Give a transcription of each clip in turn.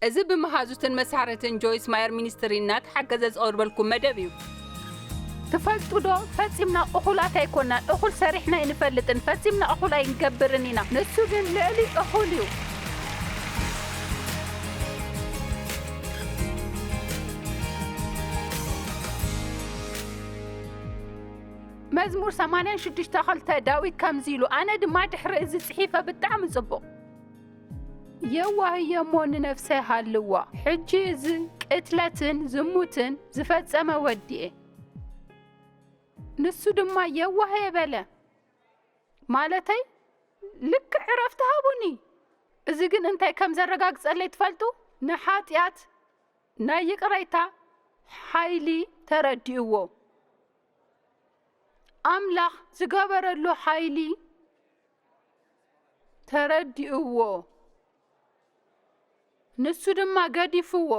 እዚ ብመሃዙትን መሳርሕትን ጆይስ ማየር ሚኒስትሪ እናተሓገዘ ዝቐርበልኩም መደብ እዩ። ትፈልጡ ዶ? ፈጺምና እኹላት ኣይኮናን። እኹል ሰሪሕና ኣይንፈልጥን። ፈጺምና እኹል ኣይንገብርን ኢና። ንሱ ግን ልዕሊ እኹል እዩ። መዝሙር ሰማንያን ሽዱሽተ ክልተ ዳዊት ከምዚ ኢሉ፣ ኣነ ድማ ድሕሪ እዚ ጽሒፈ፣ ብጣዕሚ ጽቡቕ። የዋህ እየ እሞ ንነፍሰይ ሃልዋ። ሕጂ እዚ ቅትለትን ዝሙትን ዝፈጸመ ወዲኤ። ንሱ ድማ የዋህ እየ በለ። ማለተይ፣ ልክዕ ዕረፍቲ ሃቡኒ። እዚ ግን እንታይ ከም ዘረጋግጸለይ ትፈልጡ? ንሓጢኣት ናይ ይቕረታ ሓይሊ ተረዲእዎ። ኣምላኽ ዝገበረሉ ሓይሊ ተረዲእዎ። ንሱ ድማ ገዲፍዎ።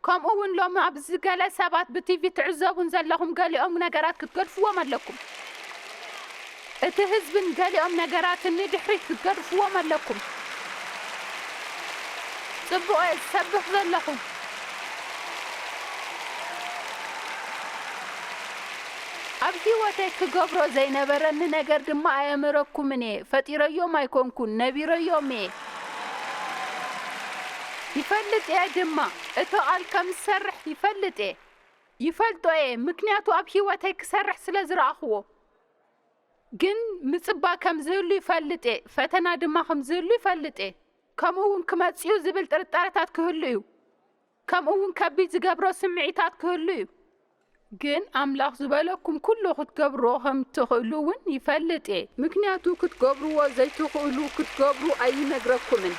ከምኡ እውን ሎሚ ኣብዚ ገለ ሰባት ብቲቪ ትዕዘቡን ዘለኹም ገሊኦም ነገራት ክትገድፍዎም ኣለኩም። እቲ ህዝብን ገሊኦም ነገራትን ንድሕሪት ክትገድፍዎም ኣለኩም። ጽቡቕ እየ ዝሰብኽ ዘለኹ። ኣብ ህይወተይ ክገብሮ ዘይነበረኒ ነገር ድማ ኣየምረኩምን እየ። ፈጢረዮም ኣይኮንኩን፣ ነቢረዮም እየ። ይፈልጥ እየ ድማ፣ እቲ ቃል ከም ዝሰርሕ ይፈልጥ እየ። ይፈልጦ እየ፣ ምክንያቱ ኣብ ህይወተይ ክሰርሕ ስለ ዝረኣኽዎ። ግን ምጽባ ከም ዝህሉ ይፈልጥ እየ፣ ፈተና ድማ ከም ዝህሉ ይፈልጥ እየ። ከምኡ እውን ክመጽእ እዩ ዝብል ጥርጣረታት ክህሉ እዩ። ከምኡ እውን ከቢድ ዝገብሮ ስምዒታት ክህሉ እዩ። ግን ኣምላኽ ዝበለኩም ኩሉ ክትገብርዎ ከም እትኽእሉ እውን ይፈልጥ እየ። ምክንያቱ ክትገብርዎ ዘይትኽእሉ ክትገብሩ ኣይነግረኩምን።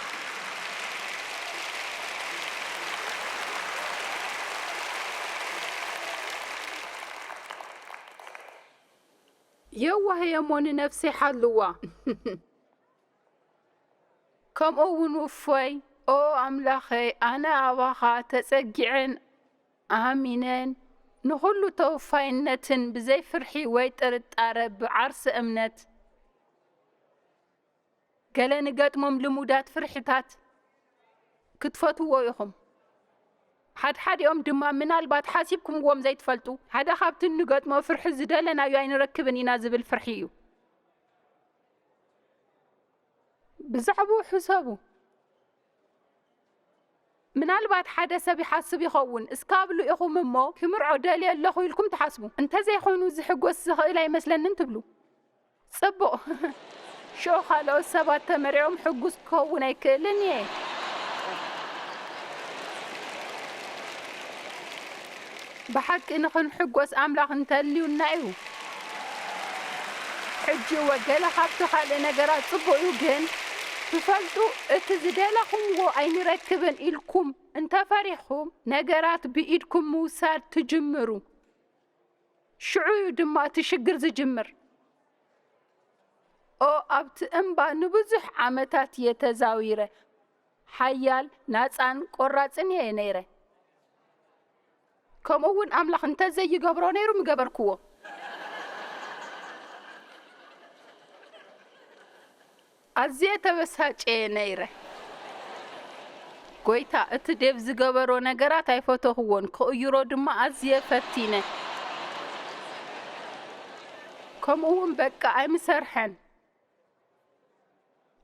የዋህ እየ እሞ ንነፍሰይ ሓልዋ። ከምኡ እውን ውፎይ፣ ኦ ኣምላኸይ፣ ኣነ ኣባኻ ተጸጊዐን ኣሚነን፣ ንኹሉ ተወፋይነትን ብዘይ ፍርሒ ወይ ጥርጣረ ብዓርሰ እምነት። ገለ ንገጥሞም ልሙዳት ፍርሕታት ክትፈትዎ ኢኹም። ሓድሓዲኦም ድማ ምናልባት ሓሲብኩምዎም ዘይትፈልጡ፣ ሓደ ካብቲ ንገጥሞ ፍርሒ ዝደለናዮ ኣይንረክብን ኢና ዝብል ፍርሒ እዩ። ብዛዕባኡ ሕሰቡ። ምናልባት ሓደ ሰብ ይሓስብ ይኸውን፣ እስካብ ኢኹም እሞ፣ ክምርዖ ደልየ ኣለኹ ኢልኩም ትሓስቡ። እንተዘይኮይኑ፣ ዝሕጎስ ዝኽእል ኣይመስለንን ትብሉ። ጽቡቕ። ሽዑ ካልኦት ሰባት ተመሪዖም ሕጉስ ክኸውን ኣይክእልን እየ። ብሓቂ ንኽንሕጎስ ኣምላኽ እንተልዩና እዩ። ሕጂ እወ፣ ገለ ካብቲ ካልእ ነገራት ጽቡቕ እዩ፣ ግን ትፈልጡ፣ እቲ ዝደለኹምዎ ኣይንረክብን ኢልኩም እንተፈሪሕኩም፣ ነገራት ብኢድኩም ምውሳድ ትጅምሩ። ሽዑ እዩ ድማ እቲ ሽግር ዝጅምር። ኦ፣ ኣብቲ እምባ ንብዙሕ ዓመታት እየ ተዛዊረ። ሓያል፣ ናጻን ቆራጽን እየ ነይረ። ከምኡ እውን ኣምላኽ እንተዘይገብሮ ነይሩ ምገበርክዎ። ኣዝየ ተበሳጭየ ነይረ። ጎይታ፣ እቲ ዴቭ ዝገበሮ ነገራት ኣይፈተኽዎን፣ ክቕይሮ ድማ ኣዝየ ፈቲነ። ከምኡ እውን በቃ ኣይምሰርሐን።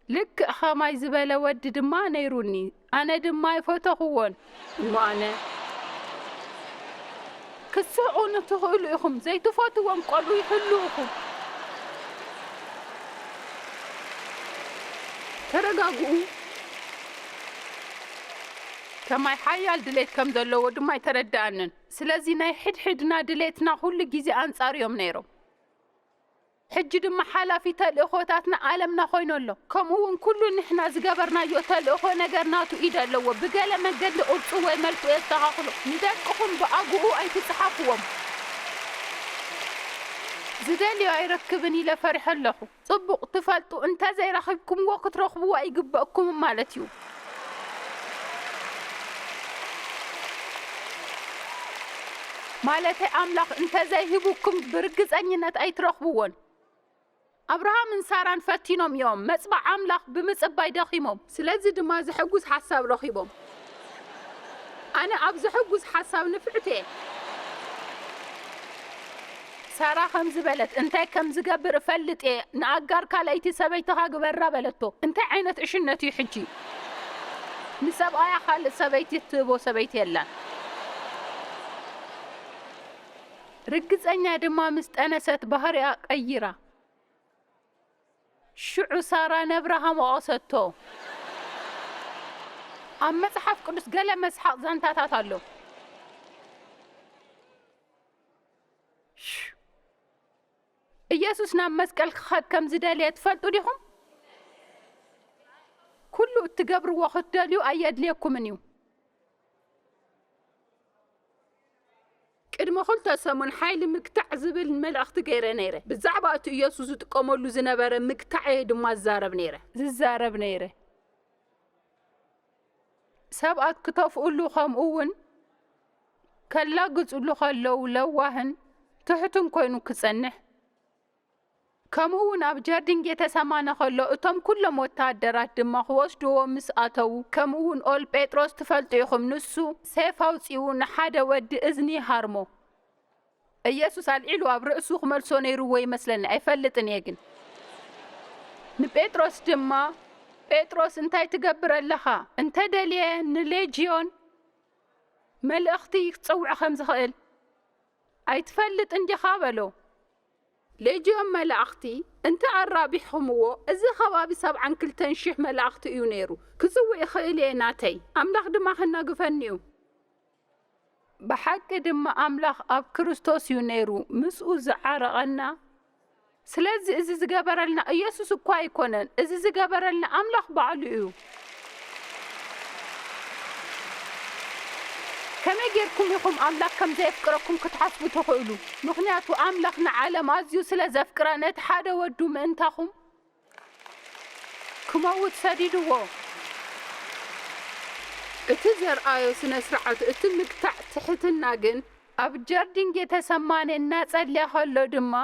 ልክዕ ኸማይ ዝበለ ወዲ ድማ ነይሩኒ፣ ኣነ ድማ ኣይፈተኽዎን። እሞ ኣነ፣ ክትስሕቑኒ ትኽእሉ ኢኹም፣ ዘይትፈትዎም ቆልዑ ይህልውኹም። ተረጋግኡ። ከማይ ሓያል ድሌት ከም ዘለዎ ድማ ኣይተረድኣንን። ስለዚ ናይ ሕድሕድና ድሌትና ኩሉ ግዜ ኣንጻር እዮም ነይሮም። ሕጂ ድማ ሓላፊ ተልእኾታትና ዓለምና ኮይኑ ኣሎ። ከምኡ እውን ኩሉ ንሕና ዝገበርናዮ ተልእኾ ነገር ናቱ ኢድ ኣለዎ። ብገለ መገዲ ቅርጹ ወይ መልክዑ የስተኻኽሎ። ንደቅኹም ብኣግኡ ኣይትጽሓፍዎም። ዝደልዮ ኣይረክብን ኢለ ፈሪሐ ኣለኹ። ጽቡቕ፣ ትፈልጡ፣ እንተ ዘይረኺብኩምዎ ክትረኽብዎ ኣይግበእኩምን ማለት እዩ። ማለተይ ኣምላኽ እንተ ዘይሂቡኩም ብርግጸኝነት ኣይትረኽብዎን። ኣብርሃምን ሳራን ፈቲኖም እዮም። መጽባዕ ኣምላኽ ብምጽባይ ደኺሞም። ስለዚ ድማ ዘሐጉስ ሓሳብ ረኺቦም። ኣነ ኣብ ዘሐጉስ ሓሳብ ንፍዕቲ እየ። ሳራ ከምዚ በለት፣ "እንታይ ከም ዝገብር እፈልጥ እየ። ንኣጋር ካልኣይቲ ሰበይትኻ ግበራ" በለቶ። እንታይ ዓይነት ዕሽነት እዩ ሕጂ? ንሰብኣያ ካልእ ሰበይቲ እትህቦ ሰበይቲ የላን። ርግጸኛ ድማ ምስ ጠነሰት ባህሪኣ ቀይራ። ሽዑ ሳራ ነብራሃም ወቐሰቶ። ኣብ መጽሓፍ ቅዱስ ገለ መስሓቕ ዛንታታት ኣሎ። ሽ-፣ ኢየሱስ ናብ መስቀል ክኸድ ከም ዝደልየ ትፈልጡ ዲኹም? ኩሉ እትገብርዎ ክትደልዩ ኣየድልየኩምን እዩ። ቅድሚ ክልተ ሰሙን ሓይሊ ምግታዕ ዝብል መልእኽቲ ገይረ ነይረ። ብዛዕባ እቲ ኢየሱስ ዝጥቀመሉ ዝነበረ ምግታዕ እየ ድማ ዝዛረብ ነይረ። ዝዛረብ ነይረ። ሰባት ክተፍኡሉ ከምኡ እውን ከላግጹሉ ከለዉ ለዋህን ትሑትን ኮይኑ ክጸንሕ። ከምኡ እውን ኣብ ጀርዲን ጌተሰማነ ከሎ እቶም ኩሎም ወተሃደራት ድማ ክወስድዎ ምስ ኣተዉ፣ ከምኡ እውን ኦል ጴጥሮስ ትፈልጡ ኢኹም፣ ንሱ ሴፍ ኣውጺኡ ንሓደ ወዲ እዝኒ ሃርሞ። ኢየሱስ ኣልዒሉ ኣብ ርእሱ ክመልሶ ነይርዎ ይመስለኒ፣ ኣይፈልጥን እየ ግን። ንጴጥሮስ ድማ፣ "ጴጥሮስ እንታይ ትገብር ኣለኻ? እንተ ደልየ ንሌጅዮን መልእኽቲ ክጸውዕ ከም ዝኽእል ኣይትፈልጥን ዲኻ?" በሎ። ሌጅዮን መላእኽቲ እንተ ኣራቢሕኹምዎ፣ እዚ ከባቢ ሰብዓን ክልተን ሽሕ መላእኽቲ እዩ ነይሩ። ክጽውዕ ይኽእል እየ ናተይ፣ ኣምላኽ ድማ ከናግፈኒ እዩ። ብሓቂ ድማ ኣምላኽ ኣብ ክርስቶስ እዩ ነይሩ፣ ምስኡ ዝዓረቐና። ስለዚ እዚ ዝገበረልና ኢየሱስ እኳ ኣይኮነን፣ እዚ ዝገበረልና ኣምላኽ ባዕሉ እዩ። ከመይ ጌርኩም ኢኹም ኣምላኽ ከም ዘየፍቅረኩም ክትሓስቡ ትኽእሉ? ምኽንያቱ ኣምላኽ ንዓለም ኣዝዩ ስለ ዘፍቅራ ነቲ ሓደ ወዱ ምእንታኹም ክመውት ሰዲድዎ። እቲ ዘርኣዮ ስነ ስርዓት፣ እቲ ምግታዕ ትሕትና ግን፣ ኣብ ጀርዲን ጌተሰማኔ እናጸለየ ከሎ ድማ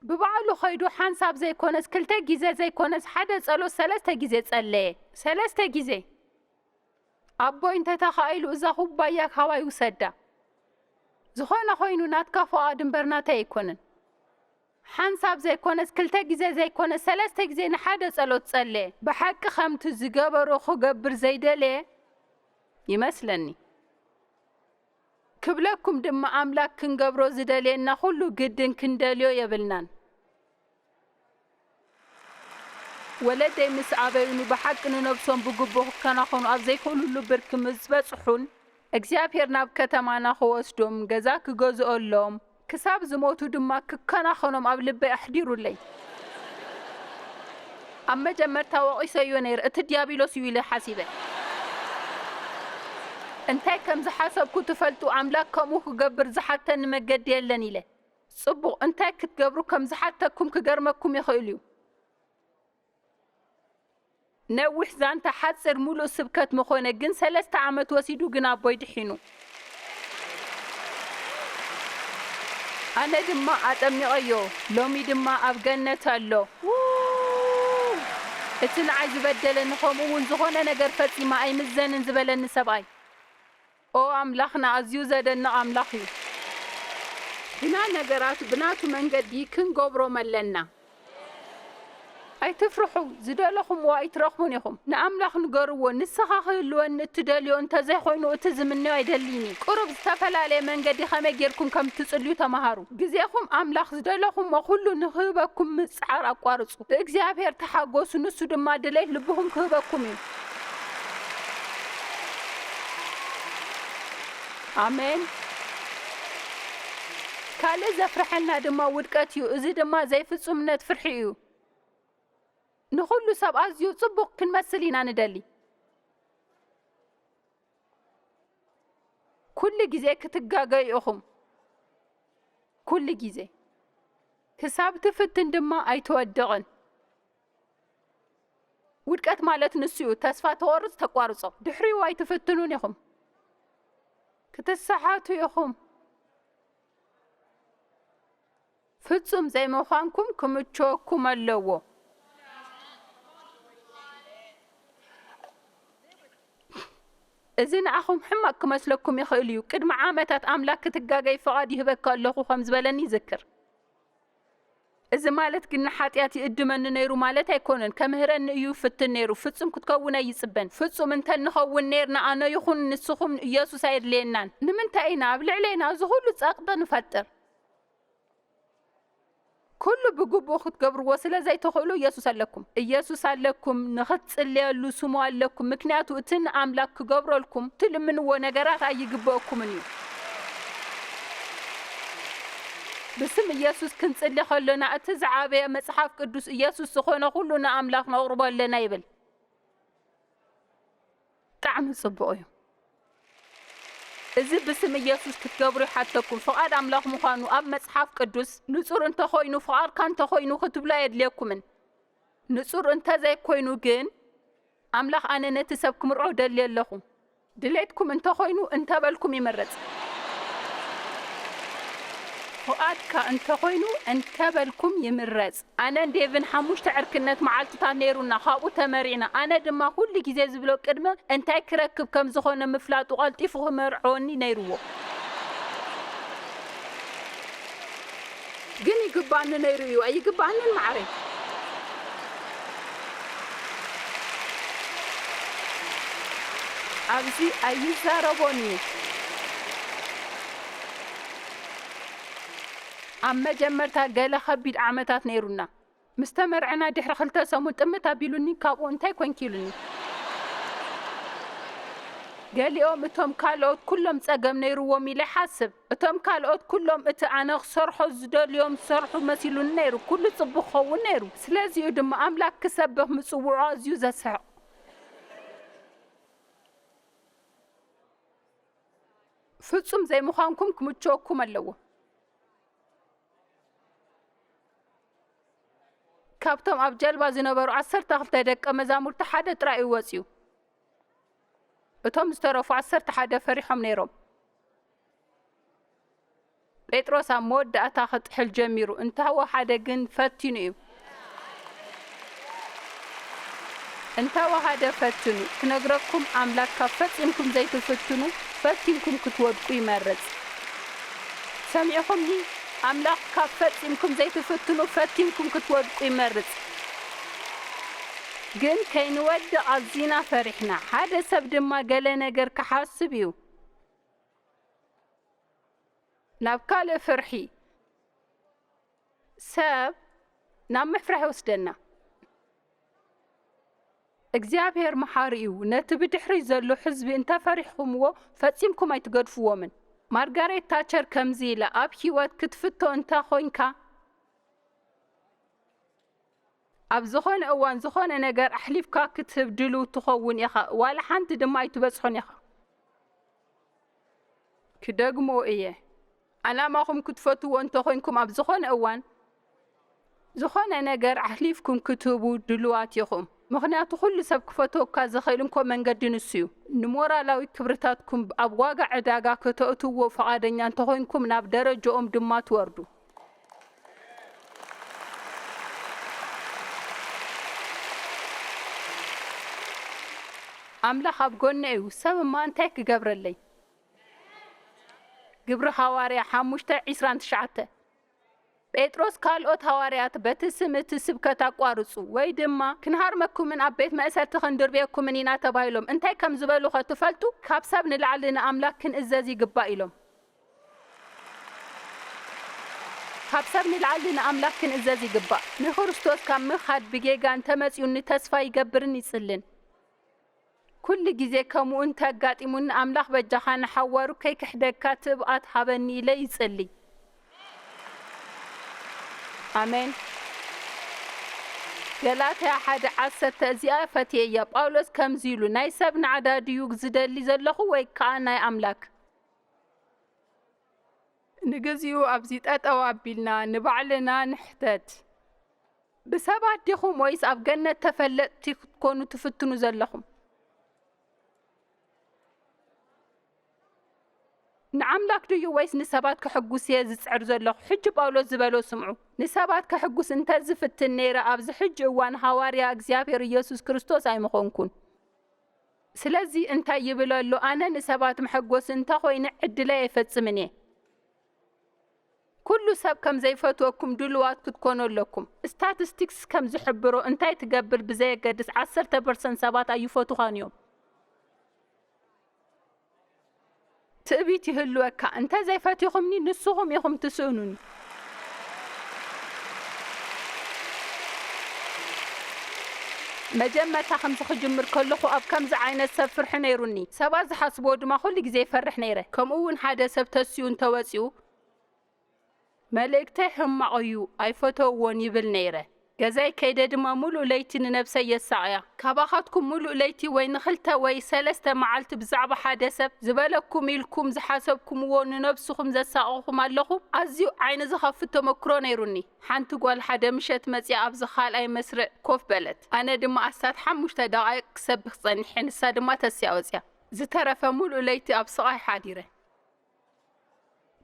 ብባዕሉ ኸይዱ ሓንሳብ ዘይኮነስ ክልተ ግዜ ዘይኮነስ ሓደ ጸሎት ሰለስተ ግዜ ጸለየ። ሰለስተ ግዜ። ኣቦይ እንተ ተኻኢሉ እዛ ኩባያ ካባይ ውሰዳ። ዝኾነ ኾይኑ ናትካ ፍቓድ እምበር ናተይ ኣይኮነን። ሓንሳብ ዘይኮነስ ክልተ ግዜ ዘይኮነስ ሰለስተ ግዜ ንሓደ ጸሎት ጸለየ። ብሓቂ ከምቲ ዝገበሮ ክገብር ዘይደለየ ይመስለኒ። ክብለኩም ድማ ኣምላክ ክንገብሮ ዝደልየና ኩሉ ግድን ክንደልዮ የብልናን። ወለደይ ምስ ኣበዩኑ ብሓቂ ንነብሶም ብግቡእ ክከናኸኑ ኣብ ዘይክእሉሉ ብርኪ ምስ በጽሑን እግዚኣብሔር ናብ ከተማና ክወስዶም ገዛ ክገዝኦሎም ክሳብ ዝሞቱ ድማ ክከናኸኖም ኣብ ልበይ ኣሕዲሩለይ። ኣብ መጀመርታ ወቒሰዮ ነይረ፣ እቲ ድያብሎስ እዩ ኢለ ሓሲበ። እንታይ ከም ዝሓሰብኩ ትፈልጡ፣ ኣምላክ ከምኡ ክገብር ዝሓተኒ መገዲ የለን ኢለ። ጽቡቕ፣ እንታይ ክትገብሩ ከም ዝሓተኩም ክገርመኩም ይኽእል እዩ። ነዊሕ ዛንታ ሓጺር ምሉእ ስብከት ምኾነ፣ ግን ሰለስተ ዓመት ወሲዱ ግን ኣቦይ ድሒኑ። ኣነ ድማ ኣጠሚቐዮ፣ ሎሚ ድማ ኣብ ገነት ኣሎ። ው! እቲ ንዓይ ዝበደለኒ፣ ከምኡ እውን ዝኾነ ነገር ፈጺመ ኣይምዘንን ዝበለኒ ሰብኣይ። ኦ ኣምላኽና ኣዝዩ ዘደንቕ ኣምላኽ እዩ። ግና ነገራት ብናቱ መንገዲ ክንገብሮም ኣለና። ኣይትፍርሑ፣ ዝደለኹምዎ ኣይትረኽቡን ኢኹም። ንኣምላኽ ንገርዎ፣ ንስኻ ክህልወኒ እትደልዮ እንተዘይኮይኑ እቲ ዝምነዮ ኣይደልይን እዩ። ቁሩብ ዝተፈላለየ መንገዲ ከመይ ጌርኩም ከም እትጽልዩ ተመሃሩ። ግዜኹም ኣምላኽ ዝደለኹምዎ ኩሉ ንክህበኩም ምጽዓር ኣቋርጹ። ብእግዚኣብሔር ተሓጎሱ፣ ንሱ ድማ ድሌት ልብኹም ክህበኩም እዩ። ኣሜን። ካልእ ዘፍርሐና ድማ ውድቀት እዩ። እዚ ድማ ዘይፍጹምነት ፍርሒ እዩ። ንኹሉ ሰብ ኣዝዩ ጽቡቕ ክንመስል ኢና ንደሊ። ኩሉ ግዜ ክትጋገዩ ኢኹም። ኩሉ ግዜ። ክሳብ ትፍትን ድማ ኣይትወድቕን። ውድቀት ማለት ንሱ እዩ። ተስፋ ትቖርጽ፣ ተቋርጾ። ድሕሪኡ ኣይትፍትኑን ኢኹም። ክትሰሓቱ ኢኹም። ፍጹም ዘይምዃንኩም ክምችወኩም ኣለዎ። እዚ ንኣኹም ሕማቕ ክመስለኩም ይኽእል እዩ። ቅድሚ ዓመታት ኣምላኽ ክትጋገይ ፍቓድ ይህበኪ ኣለኹ ከም ዝበለኒ ይዝክር። እዚ ማለት ግን ንሓጢኣት ይእድመኒ ነይሩ ማለት ኣይኮነን። ከምህረኒ እዩ ይፍትን ነይሩ። ፍጹም ክትከውን ኣይጽበን። ፍጹም እንተ ንኸውን ነይርና ኣነ ይኹን ንስኹም ኢየሱስ ኣየድልየናን። ንምንታይ ኢና ኣብ ልዕሌና እዚ ኹሉ ጸቕጢ ንፈጥር? ኩሉ ብግቡእ ክትገብርዎ ስለ ዘይትኽእሉ ኢየሱስ ኣለኩም። ኢየሱስ ኣለኩም፣ ንኽትጽልየሉ ስሙ ኣለኩም። ምክንያቱ እቲ ንኣምላክ ክገብረልኩም ትልምንዎ ነገራት ኣይግበእኩምን እዩ። ብስም ኢየሱስ ክንጽሊ ከሎና እቲ ዝዓበየ መጽሓፍ ቅዱስ ኢየሱስ ዝኾነ ኩሉ ንኣምላኽ ነቕርቦ ኣለና ይብል። ብጣዕሚ ጽቡቕ እዩ። እዚ ብስም ኢየሱስ ክትገብሩ ይሓተኩም። ፍቓድ ኣምላኽ ምዃኑ ኣብ መጽሓፍ ቅዱስ ንጹር እንተኾይኑ፣ ፍቓድካ እንተኾይኑ ክትብሉ ኣየድልየኩምን። ንጹር እንተዘይኮይኑ ግን ኣምላኽ ኣነ ነቲ ሰብ ክምርዖ ደልየ ኣለኹ። ድሌትኩም እንተኾይኑ እንተበልኩም ይምረጽ። ፍቓድካ እንተኾይኑ እንተበልኩም ይምረጽ። ኣነን ዴቭን ሓሙሽተ ዕርክነት መዓልትታት ነይሩና፣ ካብኡ ተመሪዕና። ኣነ ድማ ኩሉ ግዜ ዝብሎ ቅድመ እንታይ ክረክብ ከም ዝኾነ ምፍላጡ ቀልጢፉ ክመርዖኒ ነይርዎ። ግን ይግባኒ ነይሩ እዩ። ኣይግባንን መዓረይ። ኣብዚ ኣይዛረቦን እዩ። ኣብ መጀመርታ ገለ ከቢድ ዓመታት ነይሩና። ምስ ተመርዐና ድሕሪ ክልተ ሰሙን ጥምት ኣቢሉኒ፣ ካብኡ እንታይ ኮንኪ ኢሉኒ። ገሊኦም እቶም ካልኦት ኩሎም ጸገም ነይርዎም ኢለ ይሓስብ። እቶም ካልኦት ኩሎም እቲ ኣነ ክሰርሖ ዝደልዮም ዝሰርሑ መሲሉኒ ነይሩ። ኩሉ ጽቡቕ ክኸውን ነይሩ። ስለዚኡ ድማ ኣምላኽ ክሰብኽ ምጽውዑ ኣዝዩ ዘስሕቕ። ፍጹም ዘይምዃንኩም ክምችወኩም ኣለዎ። ካብቶም ኣብ ጀልባ ዝነበሩ ዓሰርተ ክልተ ደቀ መዛሙርቲ ሓደ ጥራይ እዩ ወጺኡ። እቶም ዝተረፉ ዓሰርተ ሓደ ፈሪሖም ነይሮም። ጴጥሮስ ኣብ መወዳእታ ክጥሕል ጀሚሩ፣ እንተወሓደ ግን ፈቲኑ እዩ። እንተወሓደ ፈትኑ። ክነግረኩም፣ ኣምላክ ካብ ፈጺምኩም ዘይትፍትኑ፣ ፈቲንኩም ክትወድቁ ይመርጽ። ሰሚዕኹምኒ? ኣምላኽ ካብ ፈጺምኩም ዘይትፍትኑ ፈቲንኩም ክትወድቁ ይመርጽ። ግን ከይንወድቕ ኣዚና ፈሪሕና። ሓደ ሰብ ድማ ገለ ነገር ክሓስብ እዩ። ናብ ካልእ ፍርሒ። ሰብ ናብ ምፍራሕ ይወስደና። እግዚኣብሔር መሓሪ እዩ። ነቲ ብድሕሪት ዘሎ ሕዝቢ እንተ ፈሪሕኹምዎ፣ ፈጺምኩም ኣይትገድፍዎምን። ማርጋሬት ታቸር ከምዚ ኢላ፣ ኣብ ህይወት ክትፍቶ እንተ ኾይንካ፣ ኣብ ዝኾነ እዋን ዝኾነ ነገር ኣሕሊፍካ ክትህብ ድሉው ትኸውን ኢኻ፣ ዋላ ሓንቲ ድማ ኣይትበጽሖን ኢኻ። ክደግሞ እየ። ዕላማኹም ክትፈትዎ እንተኾይንኩም፣ ኣብ ዝኾነ እዋን፣ ዝኾነ ነገር ኣሕሊፍኩም ክትህቡ ድሉዋት ኢኹም። ምኽንያቱ፣ ኩሉ ሰብ ክፈትወካ ዝኽእል እንኮ መንገዲ ንሱ እዩ። ንሞራላዊ ክብርታትኩም ኣብ ዋጋ ዕዳጋ ከተእትውዎ ፍቓደኛ እንተኾይንኩም፣ ናብ ደረጃኦም ድማ ትወርዱ። ኣምላኽ ኣብ ጎነይ እዩ፣ ሰብ እማ እንታይ ክገብረለይ? ግብሪ ሃዋርያ ሓሙሽተ ዒስራን ትሽዓተ። ጴጥሮስ፣ ካልኦት ሃዋርያት በቲ ስም እቲ ስብከት ኣቋርጹ፣ ወይ ድማ ክንሃርመኩምን ኣብ ቤት መእሰርቲ ክንድርብየኩምን ኢና ተባሂሎም። እንታይ ከም ዝበሉኸ ትፈልጡ? ካብ ሰብ ንላዕሊ ንኣምላኽ ክንእዘዝ ይግባእ ኢሎም። ካብ ሰብ ንላዕሊ ንኣምላኽ ክንእዘዝ ይግባእ። ንክርስቶስ ካብ ምኻድ ብጌጋ እንተመጺኡኒ ተስፋ ይገብርን ይጽልን። ኩሉ ግዜ ከምኡ እንተ ኣጋጢሙኒ፣ ኣምላኽ በጃኻ ንሓዋሩ ከይክሕደካ ትብኣት ሃበኒ ኢለ ይጽሊ። ኣሜን። ገላትያ ሓደ ዓሰርተ እዚኣ ፈትየያ። ጳውሎስ ከምዚ ኢሉ፣ ናይ ሰብ ናዕዳ ድዩ ዝደሊ ዘለኹ ወይ ከኣ ናይ ኣምላክ? ንግዚኡ ኣብዚ ጠጠው ኣቢልና ንባዕልና ንሕተት። ብሰባት ዲኹም ወይስ ኣብ ገነት ተፈለጥቲ ክትኮኑ ትፍትኑ ዘለኹም? ንኣምላኽ ድዩ ወይስ ንሰባት ከሐጉስ እየ ዝጽዕር ዘለኹ? ሕጂ ጳውሎስ ዝበሎ ስምዑ። ንሰባት ከሐጉስ እንተ ዝፍትን ነይረ፣ ኣብዚ ሕጂ እዋን ሃዋርያ እግዚኣብሔር ኢየሱስ ክርስቶስ ኣይምኾንኩን። ስለዚ እንታይ ይብል ኣሎ? ኣነ ንሰባት መሐጎሲ እንተ ኾይነ፣ ዕድለይ ኣይፈጽምን እየ። ኩሉ ሰብ ከም ዘይፈትወኩም ድሉዋት ክትኮኑ ኣለኩም። ስታቲስቲክስ ከም ዝሕብሮ፣ እንታይ ትገብር ብዘየገድስ፣ ዓሰርተ ፐርሰንት ሰባት ኣይፈቱኻን እዮም። ትዕቢት ይህልወካ። እንተ ዘይፈቲኹምኒ፣ ንስኹም ኢኹም ትስእኑኒ። መጀመርታ ከምዚ ክጅምር ከለኹ፣ ኣብ ከምዚ ዓይነት ሰብ ፍርሒ ነይሩኒ። ሰባት ዝሓስብዎ ድማ ኩሉ ግዜ ይፈርሕ ነይረ። ከምኡ እውን ሓደ ሰብ ተሲኡ እንተወጺኡ፣ "መልእክተይ ሕማቕ እዩ፣ ኣይፈተውዎን" ይብል ነይረ። ገዛይ ከይደ ድማ ምሉእ ለይቲ ንነብሰይ የሳቕያ። ካባኻትኩም ምሉእ ለይቲ ወይ ንኽልተ ወይ ሰለስተ መዓልቲ ብዛዕባ ሓደ ሰብ ዝበለኩም ኢልኩም ዝሓሰብኩምዎ ንነብስኹም ዘሳቐኹም ኣለኹም? ኣዝዩ ዓይኒ ዝኸፍት ተመክሮ ነይሩኒ። ሓንቲ ጓል ሓደ ምሸት መጺኣ ኣብዚ ካልኣይ መስርዕ ኮፍ በለት። ኣነ ድማ ኣስታት ሓሙሽተ ደቓይቕ ክሰብኽ ጸኒሐ፣ ንሳ ድማ ተሲኣ ወጺኣ። ዝተረፈ ምሉእ ለይቲ ኣብ ስቓይ ሓዲረ።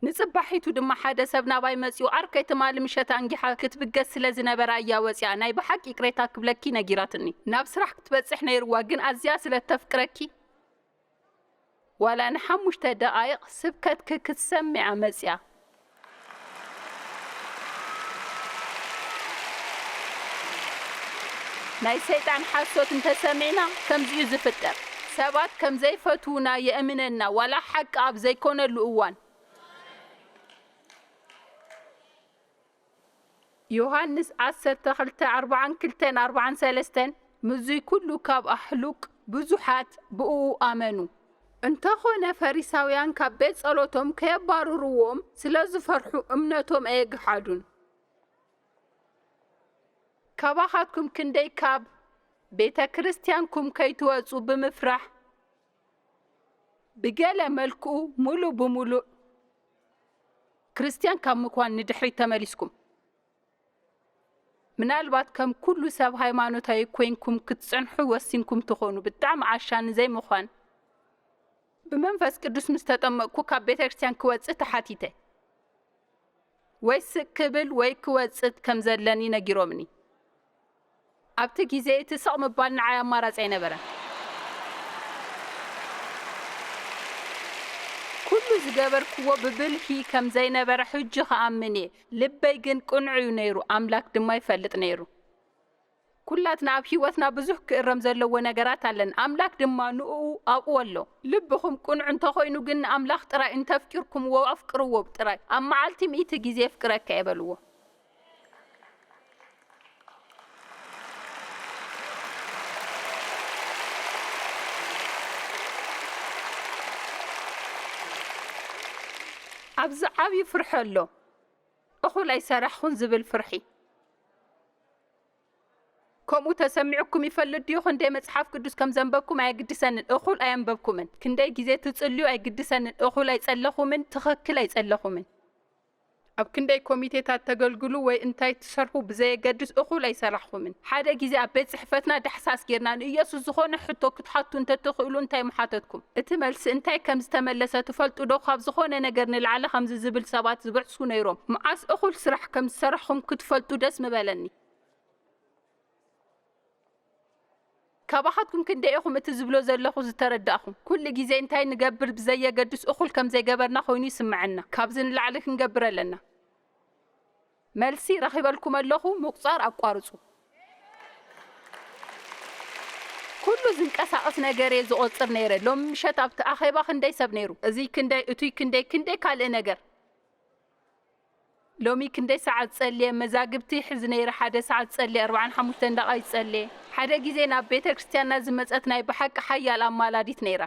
ንጽባሒቱ ድማ ሓደ ሰብ ናባይ መጺኡ፣ "ዓርከይ ትማሊ ምሸት ኣንጊሓ ክትብገስ ስለ ዝነበራ እያ ወጺኣ፣ ናይ ብሓቂ ይቅሬታ ክብለኪ ነጊራትኒ። ናብ ስራሕ ክትበጽሕ ነይርዋ፣ ግን ኣዝያ ስለ ተፍቅረኪ፣ ዋላ ንሓሙሽተ ደቓይቕ ስብከትኪ ክትሰምዓ መጺኣ።" ናይ ሰይጣን ሓሶት እንተሰሚዕና ከምዚ'ዩ ዝፍጠር። ሰባት ከም ዘይፈትዉና የእምነና፣ ዋላ ሓቂ ኣብ ዘይኮነሉ እዋን። ዮሃንስ ዓሰርተ ክልተ፣ ኣርብዓን ክልተን ኣርብዓን ሰለስተን፣ ምስዚ ኩሉ ካብ ኣህሉቅ ብዙሓት ብእኡ ኣመኑ። እንተኾነ ፈሪሳውያን ካብ ቤት ጸሎቶም ከየባርርዎም ስለ ዝፈርሑ እምነቶም ኣየግሓዱን። ካባኻትኩም ክንደይ ካብ ቤተ ክርስቲያንኩም ከይትወጹ ብምፍራሕ ብገለ መልክኡ ሙሉእ ብሙሉእ ክርስቲያን ካብ ምኳን ንድሕሪት ተመሊስኩም? ምናልባት ከም ኩሉ ሰብ ሃይማኖታዊ ኮይንኩም ክትጸንሑ ወሲንኩም ትኾኑ። ብጣዕሚ ዓሻ ንዘይምዃን ብመንፈስ ቅዱስ ምስ ተጠመቅኩ ካብ ቤተ ክርስቲያን ክወጽእ ተሓቲተ። ወይ ስቅ ክብል ወይ ክወጽእ ከም ዘለኒ ነጊሮምኒ። ኣብቲ ግዜ እቲ ስቕ ምባል ንዓይ ኣማራጺ ኣይነበረን። ኩሉ ዝገበርክዎ ብብልሒ ከም ዘይነበረ ሕጂ ክኣምን እየ። ልበይ ግን ቅኑዕ እዩ ነይሩ፣ ኣምላክ ድማ ይፈልጥ ነይሩ። ኩላትና ኣብ ህይወትና ብዙሕ ክእረም ዘለዎ ነገራት ኣለና፣ ኣምላክ ድማ ንእኡ ኣብኡ ኣሎ። ልብኹም ቅኑዕ እንተኾይኑ ግን ንኣምላኽ ጥራይ እንተፍቂርኩምዎ ኣፍቅርዎ ጥራይ። ኣብ መዓልቲ ሚእቲ ግዜ የፍቅረካ እየ በልዎ። ኣብዚ ዓብዪ ፍርሒ ኣሎ። እኹል ኣይሰራሕኹን ዝብል ፍርሒ። ከምኡ ተሰሚዑኩም ይፈልጥ ድዩ? ክንደይ መጽሓፍ ቅዱስ ከም ዘንበብኩም ኣየግድሰንን፣ እኹል ኣየንበብኩምን። ክንደይ ግዜ ትጽልዩ ኣይግድሰንን፣ እኹል ኣይጸለኹምን፣ ትኽክል ኣይጸለኹምን። ኣብ ክንደይ ኮሚቴታት ተገልግሉ ወይ እንታይ ትሰርሑ ብዘየገድስ እኹል ኣይሰራሕኹምን። ሓደ ግዜ ኣብ ቤት ጽሕፈትና ዳሕሳስ ጌርና ንኢየሱስ ዝኾነ ሕቶ ክትሓቱ እንተትኽእሉ እንታይ ምሓተትኩም? እቲ መልሲ እንታይ ከም ዝተመለሰ ትፈልጡ ዶ? ካብ ዝኾነ ነገር ንላዕሊ ከምዚ ዝብል ሰባት ዝበዕሱ ነይሮም። መዓስ እኹል ስራሕ ከም ዝሰራሕኹም ክትፈልጡ ደስ ምበለኒ። ካባኻትኩም ክንደይ ኢኹም እቲ ዝብሎ ዘለኹ ዝተረዳእኹም? ኩሉ ግዜ እንታይ ንገብር ብዘየገድስ እኹል ከም ዘይገበርና ኮይኑ ይስምዐና። ካብዚ ንላዕሊ ክንገብር ኣለና። መልሲ ረኺበልኩም ኣለኹ፣ ምቁጻር ኣቋርጹ። ኩሉ ዝንቀሳቐስ ነገር እየ ዝቖጽር ነይረ። ሎሚ ምሸት ኣብቲ ኣኼባ ክንደይ ሰብ ነይሩ? እዚ ክንደይ፣ እቱይ ክንደይ፣ ክንደይ ካልእ ነገር። ሎሚ ክንደይ ሰዓት ጸልየ፣ መዛግብቲ ይሕዝ ነይረ፣ ሓደ ሰዓት ጸልየ፣ ኣርብዓን ሓሙሽተን ደቓይቕ ጸልየ። ሓደ ግዜ ናብ ቤተ ክርስቲያንና ዝመጸት ናይ ብሓቂ ሓያል ኣማላዲት ነይራ።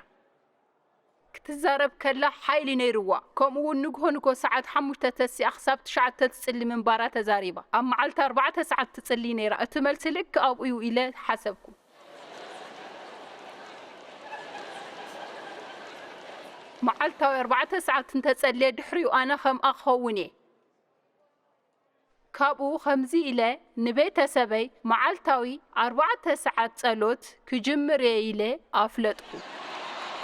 ክትዛረብ ከላ ሓይሊ ነይርዋ። ከምኡ እውን ንግሆ ንግሆ ሰዓት ሓሙሽተ ተሲኣ ክሳብ ትሽዓተ ትጽሊ ምንባራ ተዛሪባ። ኣብ መዓልቲ ኣርባዕተ ሰዓት ትጽሊ ነይራ። እቲ መልሲ ልክእ ኣብኡ እዩ ኢለ ሓሰብኩ። መዓልታዊ ኣርባዕተ ሰዓት እንተጸልየ ድሕሪኡ ኣነ ከምኣ ክኸውን እየ። ካብኡ ከምዚ ኢለ ንቤተሰበይ መዓልታዊ ኣርባዕተ ሰዓት ጸሎት ክጅምር እየ ኢለ ኣፍለጥኩ።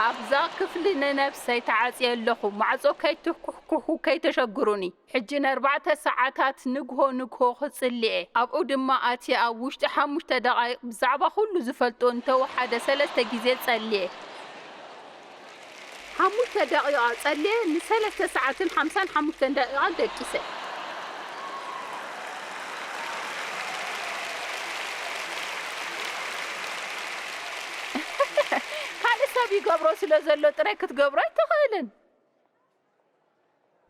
ኣብዛ ክፍሊ ንነብሰይ ተዓጽየ ኣለኹ። ማዕጾ ከይትኩሕኩሑ ከይተሸግሩኒ። ሕጂ ንኣርባዕተ ሰዓታት ንግሆ ንግሆ ክጽሊ እየ። ኣብኡ ድማ ኣትየ ኣብ ውሽጢ ሓሙሽተ ደቓይቕ ብዛዕባ ኩሉ ዝፈልጦ እንተወሓደ ሰለስተ ግዜ ጸልየ። ሓሙሽተ ደቒቓ ጸልየ፣ ንሰለስተ ሰዓትን ሓምሳን ሓሙሽተን ደቒቓን ደቂሰ። ካልእ ሰብ ይገብሮ ስለ ዘሎ ጥራይ ክትገብሮ ኣይትኽእልን።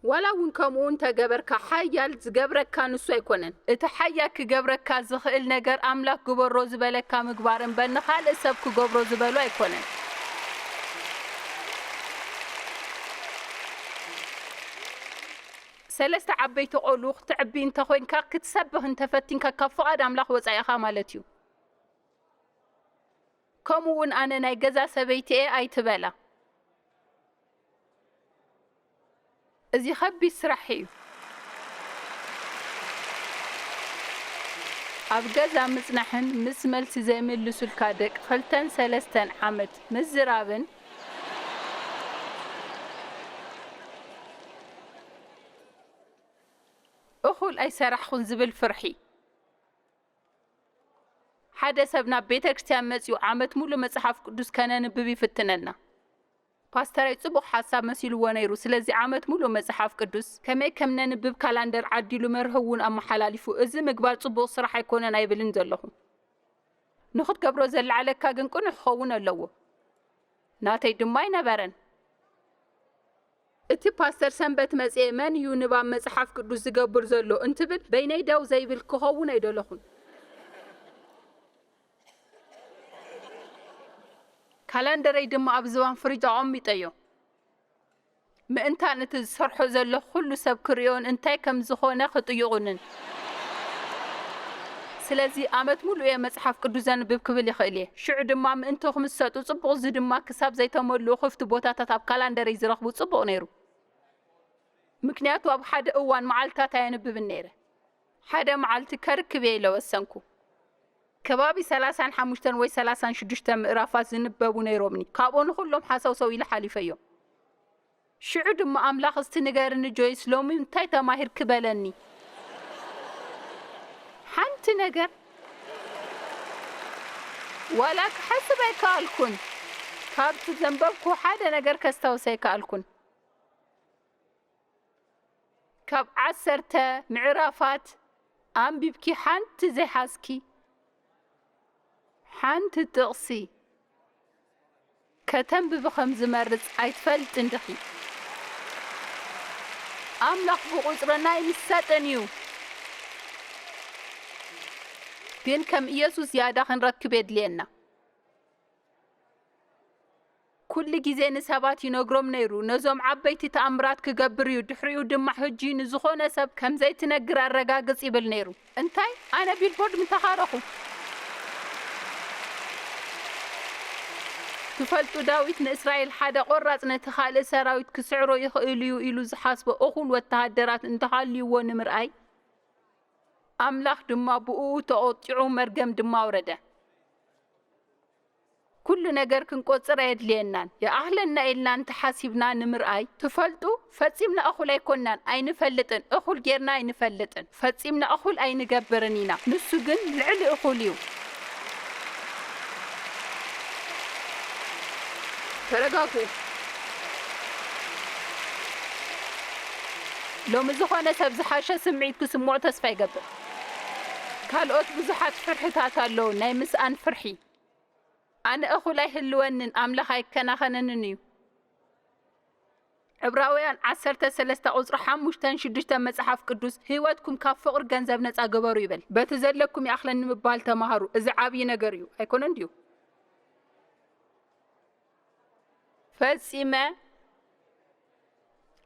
ዋላ እውን ከምኡ እንተገበርካ፣ ሓያል ዝገብረካ ንሱ ኣይኮነን። እቲ ሓያል ክገብረካ ዝኽእል ነገር ኣምላኽ ግበሮ ዝበለካ ምግባር እምበር ንኻልእ ሰብ ክገብሮ ዝበሎ ኣይኮነን። ሰለስተ ዓበይቲ ቆልዑ ክትዕቢ እንተኾይንካ፣ ክትሰብኽ እንተፈቲንካ፣ ካብ ፍቓድ ኣምላኽ ወጻኢ ኢኻ ማለት እዩ። ከምኡ እውን ኣነ ናይ ገዛ ሰበይቲ እየ ኣይትበላ። እዚ ኸቢድ ስራሕ እዩ። ኣብ ገዛ ምጽናሕን ምስ መልሲ ዘይምልሱልካ ደቂ ክልተን ሰለስተን ዓመት ምዝራብን እኹል ኣይሰራሕኹን ዝብል ፍርሒ። ሓደ ሰብ ናብ ቤተ ክርስቲያን መጺኡ ዓመት ሙሉ መጽሓፍ ቅዱስ ከነንብብ ይፍትነና። ፓስተረይ ጽቡቕ ሓሳብ መሲልዎ ነይሩ። ስለዚ ዓመት ሙሉ መጽሓፍ ቅዱስ ከመይ ከም ነንብብ ካላንደር ዓዲሉ መርህ እውን ኣመሓላሊፉ። እዚ ምግባር ጽቡቕ ስራሕ ኣይኮነን ኣይብልን ዘለኹ። ንኽትገብሮ ዘለዓለካ ግን ቅኑዕ ክኸውን ኣለዎ። ናተይ ድማ ኣይነበረን። እቲ ፓስተር ሰንበት መጽኤ መን እዩ ንባብ መጽሓፍ ቅዱስ ዝገብር ዘሎ እንትብል በይነይ ደው ዘይብል ክኸውን ኣይደለኹን። ካላንደረይ ድማ ኣብ ዝባን ፍሪጅ ኣቐሚጠዮ። ምእንታን እቲ ዝሰርሖ ዘለኹ ኩሉ ሰብ ክርእዮን እንታይ ከም ዝኾነ ክጥይቑንን። ስለዚ ኣመት ሙሉእ እየ መጽሓፍ ቅዱስ ዘንብብ ክብል ይኽእል እየ። ሽዑ ድማ ምእንቲ ክምሰጡ ጽቡቕ፣ እዚ ድማ ክሳብ ዘይተመልኡ ክፍቲ ቦታታት ኣብ ካላንደረይ ዝረኽቡ ጽቡቕ ነይሩ። ምክንያቱ ኣብ ሓደ እዋን መዓልታት ኣየንብብን ነይረ። ሓደ መዓልቲ ከርክብ እየ ኢለ ወሰንኩ። ከባቢ ሰላሳን ሓሙሽተን ወይ ሰላሳን ሽዱሽተ ምዕራፋት ዝንበቡ ነይሮምኒ። ካብኡ ንኹሎም ሓሰውሰው ኢለ ሓሊፈዮም። ሽዑ ድማ ኣምላኽ እስቲ ንገርኒ ጆይስ፣ ሎሚ እንታይ ተማሂርኪ በለኒ። ሓንቲ ነገር ዋላ ክሓስብ ኣይከኣልኩን። ካብቲ ዘንበብኩ ሓደ ነገር ከስታውስ ኣይከኣልኩን። ካብ ዓሰርተ ምዕራፋት ኣንቢብኪ ሓንቲ ዘይሓዝኪ፣ ሓንቲ ጥቕሲ ከተንብቢ ከም ዝመርጽ ኣይትፈልጥን ዲኺ? ኣምላኽ ብቑጽርና ኣይምሰጥን እዩ። ግን ከም ኢየሱስ ዝያዳ ክንረክብ የድልየና። ኩሉ ግዜ ንሰባት ይነግሮም ነይሩ፣ ነዞም ዓበይቲ ተኣምራት ክገብር እዩ፣ ድሕሪኡ ድማ ሕጂ ንዝኾነ ሰብ ከም ዘይትነግር ኣረጋግጽ ይብል ነይሩ። እንታይ? ኣነ ቢልቦርድ ምተኻረኹ። ትፈልጡ፣ ዳዊት ንእስራኤል ሓደ ቆራጽ ነቲ ካልእ ሰራዊት ክስዕሮ ይኽእል እዩ ኢሉ ዝሓስቦ እኹል ወተሃደራት እንተሃልይዎ ንምርኣይ፣ ኣምላኽ ድማ ብእኡ ተቖጢዑ መርገም ድማ ኣውረደ። ኩሉ ነገር ክንቆጽር ኣየድልየናን። ይኣኽለና ኢልና እንተሓሲብና ንምርኣይ፣ ትፈልጡ፣ ፈጺምና እኹል ኣይኮንናን፣ ኣይንፈልጥን፣ እኹል ጌርና ኣይንፈልጥን፣ ፈጺምና እኹል ኣይንገብርን ኢና። ንሱ ግን ልዕሊ እኹል እዩ። ተረጋግኡ። ሎሚ ዝኾነ ሰብ ዝሓሸ ስምዒት ክስምዖ ተስፋ ይገብር። ካልኦት ብዙሓት ፍርሕታት ኣለዉ፣ ናይ ምስኣን ፍርሒ። ኣነ እኹል ኣይህልወንን፣ ኣምላኽ ኣይከናኸነንን እዩ። ዕብራውያን ዓሰርተ ሰለስተ ቁጽሪ ሓሙሽተን ሽዱሽተን መጽሓፍ ቅዱስ፣ ህይወትኩም ካብ ፍቕሪ ገንዘብ ነጻ ግበሩ ይብል። በቲ ዘለኩም ይኣኽለኒ ምባል ተማሃሩ። እዚ ዓብዪ ነገር እዩ፣ ኣይኮነን ድዩ? ፈጺመ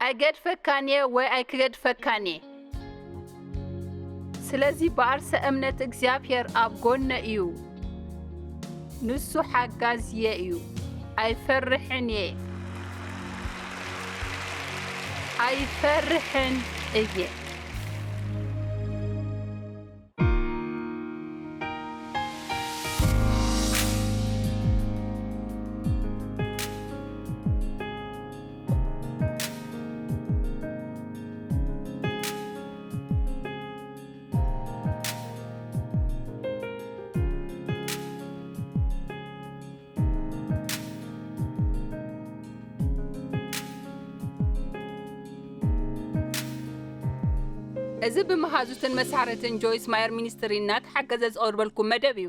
ኣይገድፈካን እየ ወይ ኣይክገድፈካን እየ። ስለዚ ብኣርሰ እምነት እግዚኣብሔር ኣብ ጎነ እዩ። ንሱ ሓጋዝየ እዩ። ኣይፈርሕን እየ። ኣይፈርሕን እየ። እዚ ብመሃዙትን መሳርሕትን ጆይስ ማየር ሚኒስትሪ እናተሓገዘ ዝቐርበልኩም መደብ እዩ።